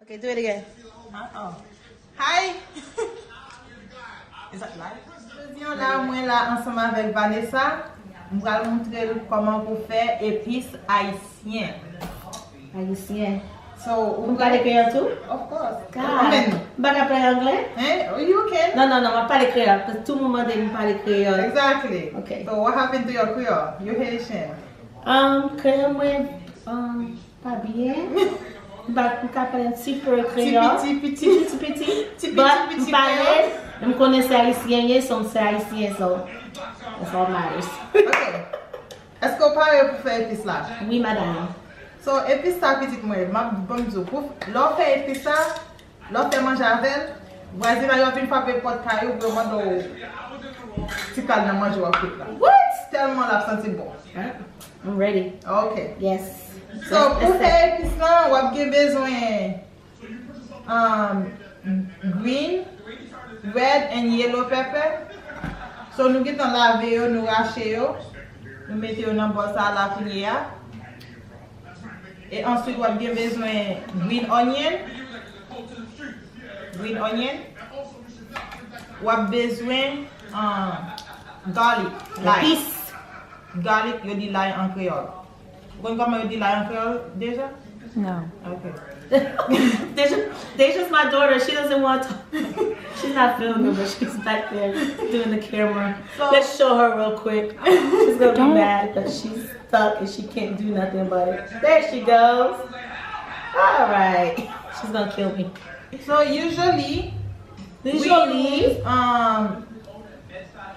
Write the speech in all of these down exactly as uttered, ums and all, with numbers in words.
Okay, do it again. Uh-oh. Hi! Is that live? Jodi an la, mwen la ansanm avèk Vanessa. M pral montre l kòman pou fè epis ayisyen. Ayisyen. So, ou pale kreyòl tou? Of course. God. I mean, m pa ka pale anglè? Hein? You can. Non, non, non, m ap pale kreyòl, paske tout moun mande m pale kreyòl. Exactly. Okay. So, what happened to your Creole? You Haitian. Um, kreyòl mwen, um, pa byen. M pa, m ka pale yon ti pe kreyòl. Ti piti, piti. Ti piti, piti. Ti piti, piti kreyòl. But m pale, m konnen se ayisyen ye, so m se ayisyen, so that's all matters. Okay. Èske w pare pou fè epis la? Wi, madanm. So, epis sa, pitit mwen, m ap, ban m di w, pou, lè w fè epis sa, lè w fè manje avè l, vwazinay yo ap vin frape pòt kay ou pou yo mande w ti kal nan manje w ap fè la. What? Tèlman l ap santi bon. Ah, I'm ready. Ok. Yes. So, pou fè epis lan, w ap gen bezwen um, green, red and yellow pepper. So, nou gentan lave yo, nou rache yo. Nou mete yo nan bòl sa la kounye a. E answit, w ap gen bezwen green onion. Green onion. W ap bezwen, um, garlic, lay. Epis. Garlic, yo di lay an kreyòl. Ou konn kòman yo di lay an kreyòl deja? No. Okay. Deja, Deja's my daughter. She doesn't want to. She's not feeling good, but she's back there doing the camera. So, let's show her real quick. She's gonna be mad, but she's stuck and she can't do nothing about it. There she goes. All right. She's gonna kill me. So usually, usually, we use, um,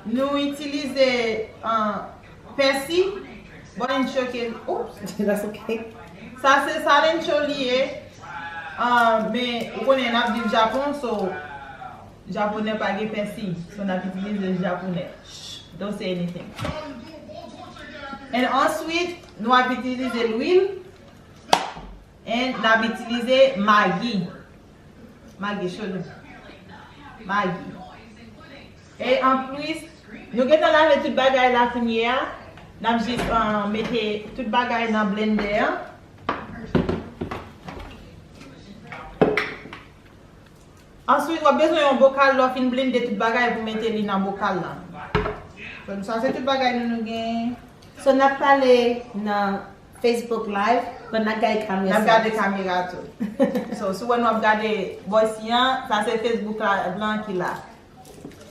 nou itilize, uh, pèsi. Bon, and choke. Oops. That's okay. Sa se salencho li ye. Uh, men ou konnen n ap viv Japon, so Japonè pa gen pèsi. So n ap itilize japonè. Shh, don't say anything. And answit, nou ap itilize lwil. And n ap itilize magi. Magi, show them. Magi. E anplis, nou gentan lave tout bagay la kounye a. N ap jis, uh, mete tout bagay nan blendè an. Answit, w ap bezwen yon bokal lè w fin blende tout bagay pou mete li nan bokal la. Donk, sa se tout bagay nou, nou gen. So, n ap pale nan Facebook Live, but n ap gade kamera. N ap gade kamera tou. So, si w wè nou ap gade bò isi an, sa se Facebook Live lan ki la.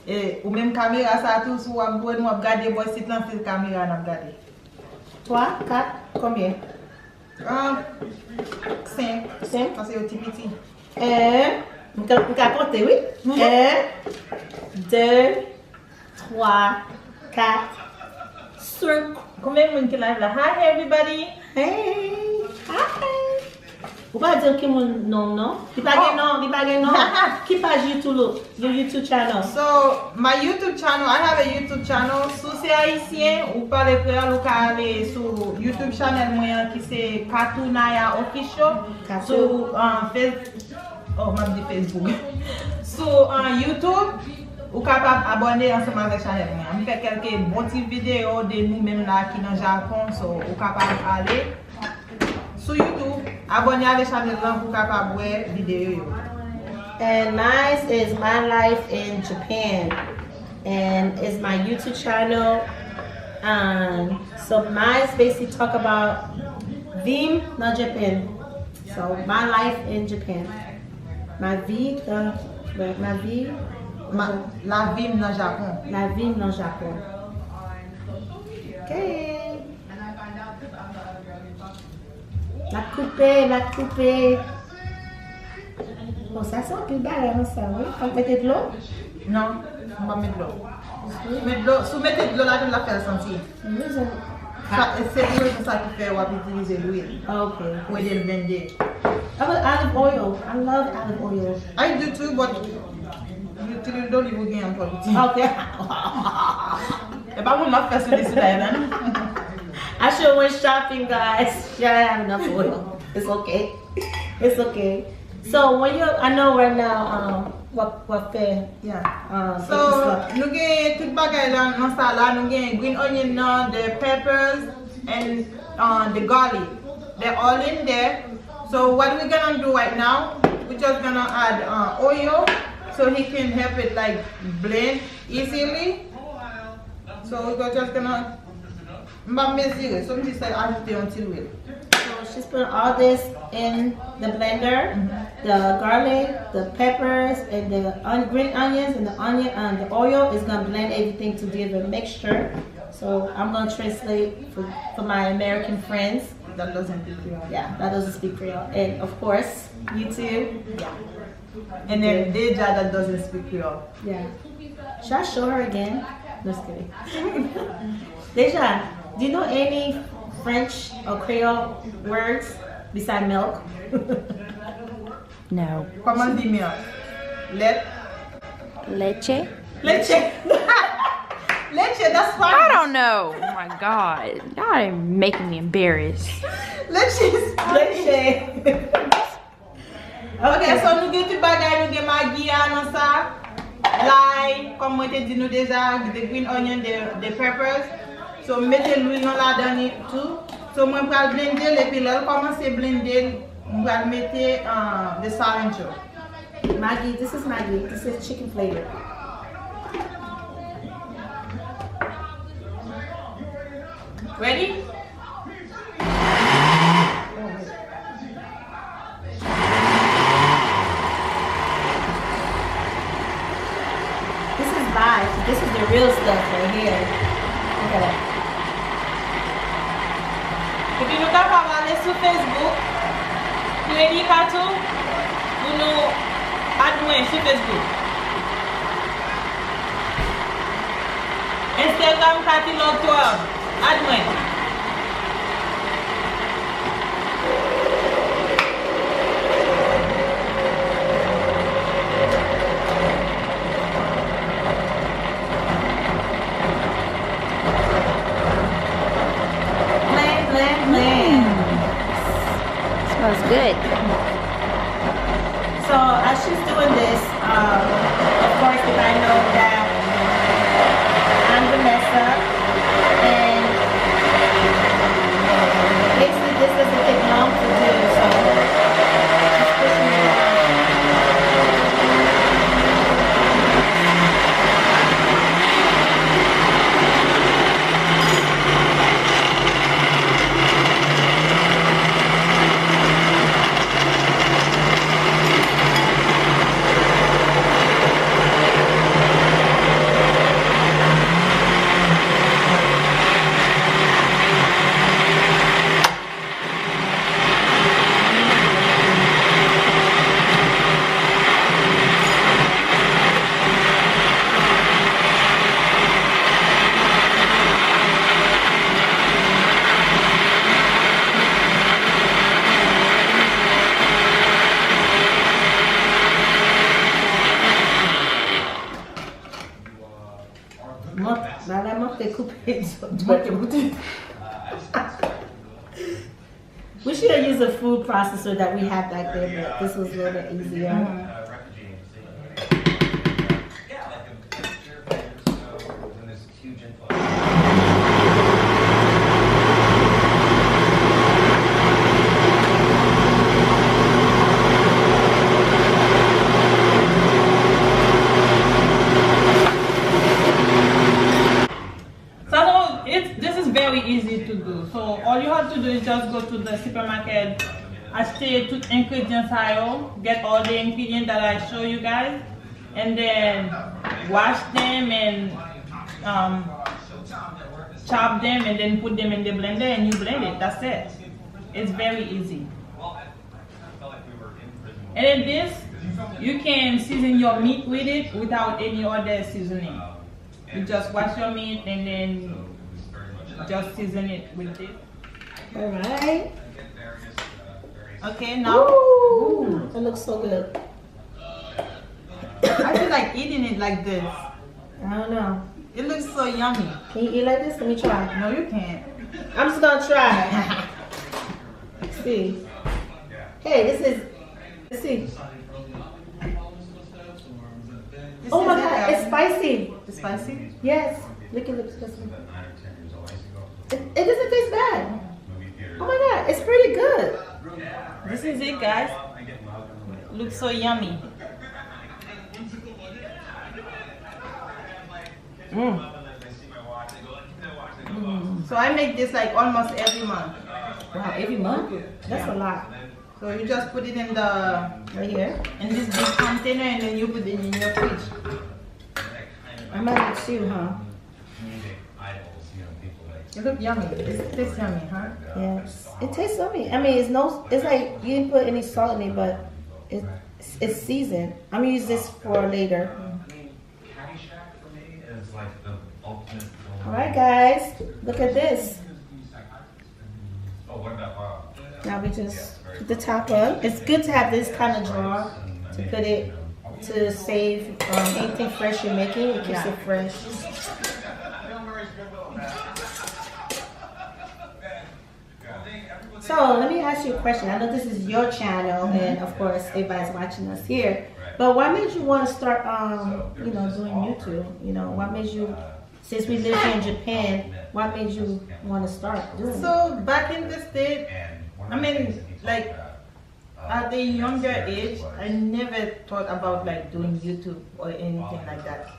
E ou menm kamera sa tou, si w ap wè nou ap gade bò isit lan, se kamera n ap gade. Twa, kat, konbyen? Ah, senk. Senk? Paske yo ti piti. En, m ka, m ka konte, wi. Mhm. En, de, twa, kat, senk. Konbyen moun ki live la? Hi, everybody. Hey. Hi. Ou pa di ki moun non, non? Li pa gen non, li pa gen non. Ki paj YouTube ou? Your YouTube channel. So, my YouTube channel, I have a YouTube channel. Si w se ayisyen, ou pale kreyòl, ou ka ale sou YouTube channel mwen an ki se Katou Naya Official. Katou. Sou, uh, Face-, oh, m ap di Facebook. Sou, uh, YouTube, ou kapab abòne ansanm avèk chanèl mwen an. M fè kèlke bon ti videyo de nou menm la ki nan Japon, so ou kapab ale sou YouTube, abòne avèk chanèl lan pou w kapab wè videyo yo. And mine is My Life in Japan. And it's my YouTube channel. Um, so mine is basically talk about vi m nan Japan. So my life in Japan. Ma vie dans, ma vie. Ma, lavi m nan Japon. Lavi m nan Japon. Ok. N ap koupe, n ap koupe. Bon, sa se anpil bagay ansanm, wi. Fòk mete dlo? Non, m pa met dlo. Met dlo, si w mete dlo ladan l, l ap fè l santi. Sa, se pou rezon sa ki fè w ap itilize lwil. Ah, ok. Pou ede l blende. I love olive oil. I love olive oil. I do too, but lwil doliv ou gen an twò piti. Ok. E pa moun m ap fè sou li sou la, non? I should went shopping, guys. She didn't have enough oil. It's okay. It's okay. So when you, I know right now, um, what, what the, yeah. Um, so, nou gen tout bagay la nan sa la, nou gen green onion nan, the peppers, and, uh, the garlic. They're all in there. So what we're gonna do right now, We're just gonna add uh, oil so he can help it like blend easily. So we're just gonna, m pa mezire, so m just ajoute yon ti lwil. So she's putting all this in the blender, the garlic, the peppers, and the on- green onions, and the onion and the oil is gonna blend everything to give a mixture. So I'm gonna translate for, for my American friends. That doesn't speak Creole. Yeah, that doesn't speak Creole. And of course, you too. Yeah. And then Deja that doesn't speak Creole. Yeah. Should I show her again? Just kidding. Deja, do you know any French or Creole words beside milk? No. Kòman di milk? Let. Leche? Leche. Leche, that's Spanish. I don't know. Oh my God. Y'all are making me embarrassed. Leche is Spanish. Leche. Ok, so nou gen tout bagay, nou gen Maggi a nan sa. Lay, kòm mwen te di nou deja, the green onion, the, the peppers. So m mete lwil nan ladan li tou. So mwen pral blende l epi lè l kòmanse blende l, mwen pral mete uh, the cilantro. Maggi, this is Maggi. This is chicken flavor. Ready? This is live. This is the real stuff right here. Look at that. Epi nou kapab ale sou Facebook, Pretty Katou, pou nou add mwen sou Facebook. Instagram, Katilò twelve. Add mwen. Bling, bling, bling. Smells good. So as she's doing this, um, of course, if I know that I'm the mess up, and basically this doesn't take long to do, so just pushing it out. Mwen, bagay mwen te koupe. Mwen te koupe. We should have used a food processor that we had back there, but this was a little bit easier. Sa nou, it's, this is very easy to do. So all you have to do is just go to the supermarket, achte tout engredyan sa yo, get all the ingredients that I show you guys, and then wash them and um, chop them and then put them in the blender and you blend it. That's it. It's very easy. And then this, you can season your meat with it without any other seasoning. You just wash your meat and then just season it with this. All right. Okay, now. Ooh, it looks so good. I feel like eating it like this. I don't know. It looks so yummy. Can you eat like this? Let me try. No, you can't. I'm just gonna try. See. Hey, this is. Let's see. Oh my God, it's spicy. It's spicy? Yes. Look at the spicy. It, it doesn't taste bad. Oh my God, it's pretty good. This is it, guys. Looks so yummy. Mm. So I make this like almost every month. Wow, every month? That's a lot. So you just put it in the Right here. In this big container and then you put it in your fridge. I might need two, huh? It look yummy. It tastes yummy, huh? Yes. It tastes yummy. I mean, it's no, it's like you didn't put any salt in it, but it's, it's seasoned. I'm gonna use this for later. All right, guys, look at this. Now we just put the top up. It's good to have this kind of drawer to put it to save um, anything fresh you're making. It keeps it fresh. So let me ask you a question. I know this is your channel, and of course, everybody's watching us here. But what made you want to start, um, you know, doing YouTube? You know, what made you, since we live here in Japan, what made you want to start doing it? So back in the state, I mean, like at a younger age, I never thought about like doing YouTube or anything like that.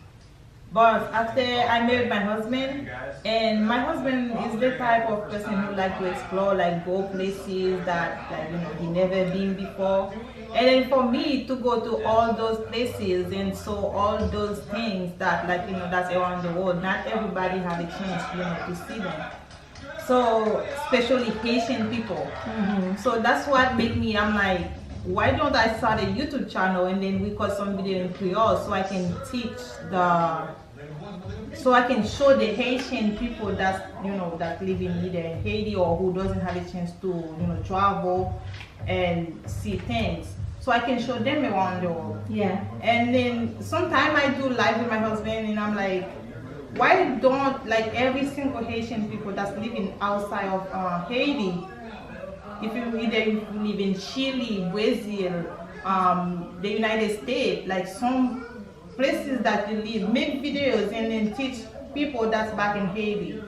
But after I married my husband, and my husband is the type of person who like to explore, like go places that like you know he never been before. And then for me to go to all those places and saw all those things that like you know that's around the world, not everybody have a chance you know to see them. So especially Haitian people. So that's what make me. I'm like, why don't I start a YouTube channel and then record some video in Creole so I can teach the so I can show the Haitian people that you know that live in either in Haiti or who doesn't have a chance to you know travel and see things. So I can show them around the world. Yeah. And then sometimes I do live with my husband and I'm like, why don't like every single Haitian people that's living outside of uh, Haiti, if you either you live in Chile, Brazil, um, the United States, like some places that you live, make videos and then teach people that's back in Haiti.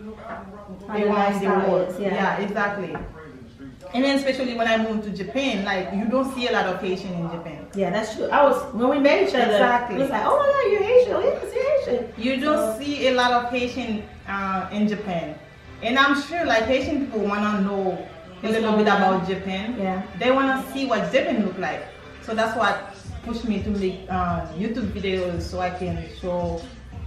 How the lifestyle is, yeah. Yeah, exactly. And then especially when I moved to Japan, like you don't see a lot of Haitian in Japan. Yeah, that's true. I was when we met each other. Exactly. It was like, oh my God, you're Haitian. Yes, you're Haitian. You don't see a lot of Haitian uh, in Japan. And I'm sure like Haitian people wanna know a little bit about Japan. Yeah. They wanna see what Japan look like. So that's what pushed me to make uh, YouTube videos so I can show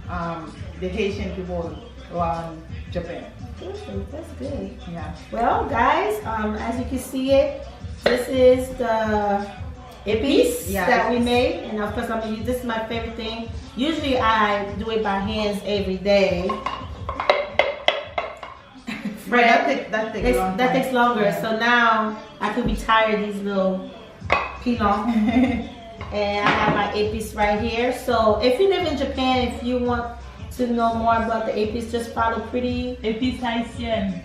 um, the Haitian people around Japan. Good. That's good. Yeah. Well, guys, um, as you can see it, this is the épices Yeah, that we épices. Made, and of course I'm gonna use this is my favorite thing. Usually I do it by hands every day. But that take that take It's- long. That Time. Takes longer. So now I can retire these little pilon. And I have my épices right here. So if you live in Japan, if you want to know more about the épices, just follow Pretty. Épices haïtiennes.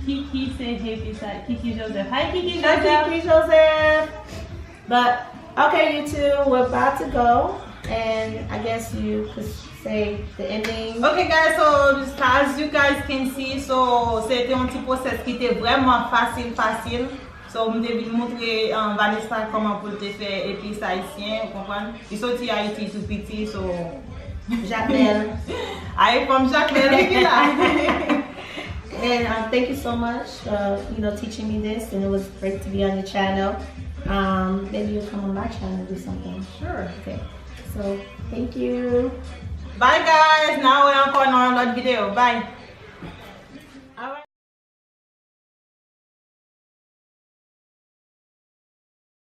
Kiki se épices Kiki Joseph. Hi Kiki Hi, Joseph. Kiki Joseph. But okay, you two, we're about to go, and I guess you could say the ending. Okay guys, so as you guys can see, so se te yon ti pwosès ki te vrèman fasil fasil. So m te vin montre um, Vanessa kòman pou l te fè épices ayisyen, ou konprann? Li soti Ayiti tou piti, so Jakmèl. Ay fanm Jakmèl wi ki la. And um, thank you so much for you know teaching me this, and it was great to be on your channel. Um, maybe you'll come on my channel and do something. Sure. Okay. So thank you. Bye guys, n a wè ankò nan yon lòt videyo. Bye.